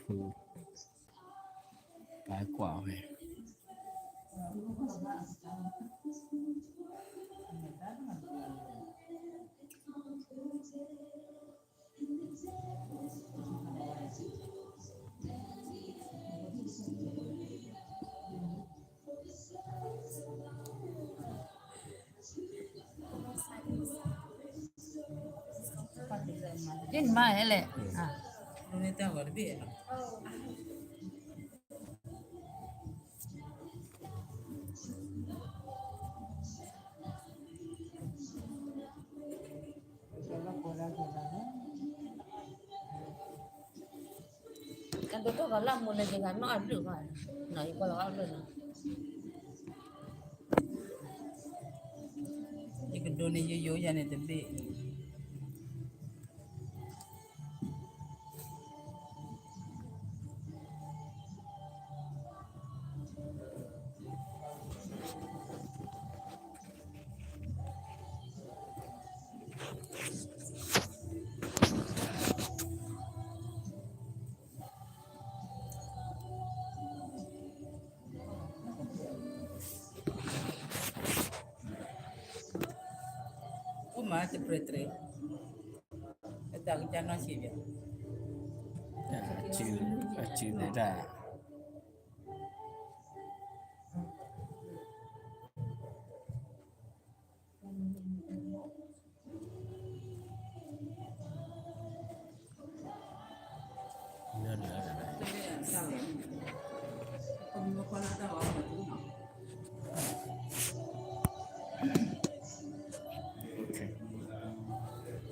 ပူၤ ပကွၢ်ဝဲ ယမၤဟဲလဲၣ် အဒိၣ်ထီၣ်ကလၢ်မူန့ၣ် ယဂၤနီၢ်အဘျုးဘၣ်, နီၢ်ယကွၢ်လီၤအဘျုးနီၤ, ယကဒိးန့ၢ်ယယိယၤန့ၣ်တဘ့ၣ် အိၣ်မးတပြဲးတြဲး, အတၢ်ကစၢ်နီၢ်ဆံးဘၣ်, အစုဒဲဒၣ်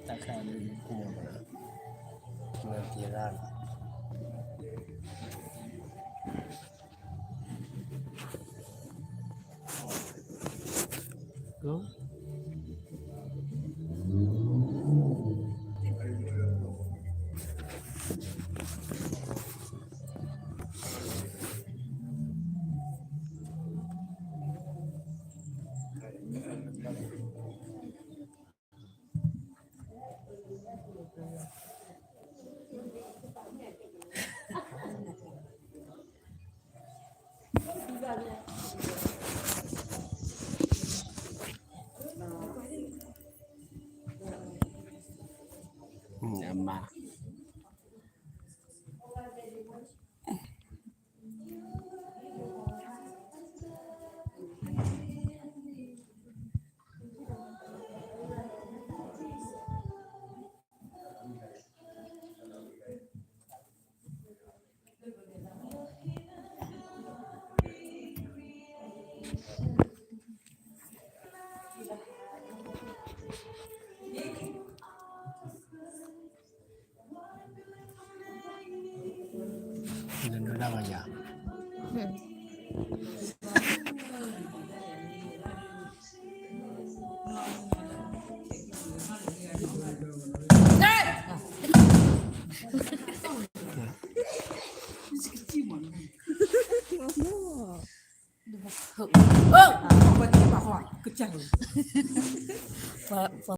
တၢ်ခါန့ၣ် ပူၤမး ပူၤတရၣ်လီၤ အမါ နဒိးဒၣ်ဝဲယၤ ပှၤ